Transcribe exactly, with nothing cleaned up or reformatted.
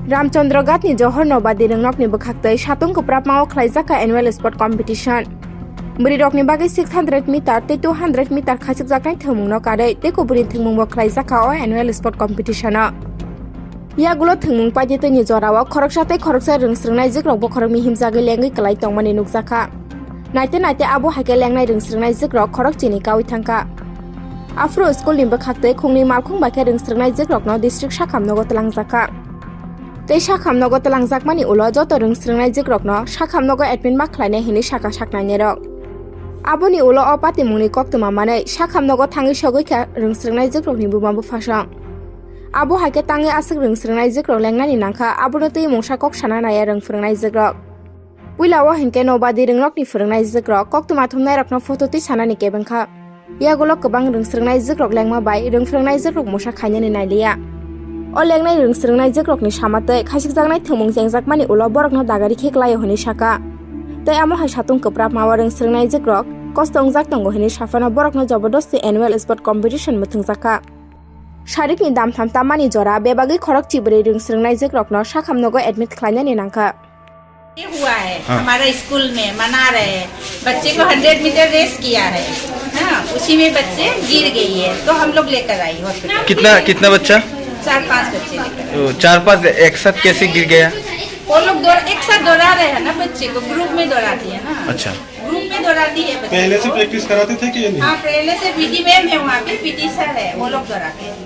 Ramchandra Ghat ni Johor Nobadi Ringnok ni bwkhaktwi satung kwprapma o khlaijak kha annual sport competition. Bwrwi rok ni bagwi six hundred meter tei two hundred meter khaichukjaknai thwngmungno karwi tei kubuni thwngmung bo khlaijak kha o annual sport competition o. Yagulo thwngmung paititwi ni jora o khoroksa tei khoroksa rwng swrwngnaijwk rok bokhorok mihimjagwi lengwi kwlai tongmani nukjak kha. Naite naite abo hai khe lengnai rwng swrwngnaijwk rok khorok chini kaui thang kha. Aphuru school ni bwkhaktwi khungni malkhung bai khe rwng swrwngnaijwk rokno district sakham nogo twlangjak kha. Tei sakham nogo twlangjakmani ulo joto rwng swrwngnaijwk rokno sakham nogo admit ma khlainai hinwi sakha saknainai rok. Aboni ulo o patimungni koktwma manwi sakham nogo thangwi sogwi kha rwng swrwngnaijwk rokni buma buphasong. Abo hai khe tangwi aswk rwng swrwngnaijwk rok lengnani nangkha, abono twi mungsa kok sana naiya rwng phwrwngnaijwk rok. Puila o hinkhe Nobadi Ringnok ni phwrwngnaijwk rok koktwma thumnai rokno photo twi sanani kebeng kha. Yagulo kwbang rwng swrwngnaijwk rok lengma bai rwng phwrwngnaijwk rok mungsa khainani nailiya. O lengnai rwng swrwngnaijwk rokni sama twi khaichukjaknai thwngmung chengjakmani ulo borokno dagari khe klaio hinwi sakha. Tei amo hai satung kwprapma o rwng swrwngnaijwk rok kosto wngjak tongo hinwi saphano borokno jobodosti annual sport competition mwthwngjak kha. Sarikni damtham tammani jora bebagwi khorok chibrwi rwng swrwngnaijwk rokno sakham nogo admit khlainani nangkha. ये हुआ है, हाँ। हमारा स्कूल में मना रहे हैं, बच्चे को हंड्रेड मीटर रेस किया है, हाँ, उसी में बच्चे गिर गई है, तो हम लोग लेकर आई हॉस्पिटल। कितना, कितना बच्चा? चार पांच बच्चे लेकर। ओ, चार पांच एक साथ कैसे गिर गया? वो लोग दौड़, एक साथ दौड़ा रहे हैं ना बच्चे को, ग्रुप में दौड़ाती है ना। अच्छा। ग्रुप में दौड़ाती है बच्चे पहले से को। प्रैक्टिस कराते थे कि ये नहीं? हाँ, पहले से पीटी मैम है वहाँ पे, पीटी सर है, वो लोग दौड़ाते हैं।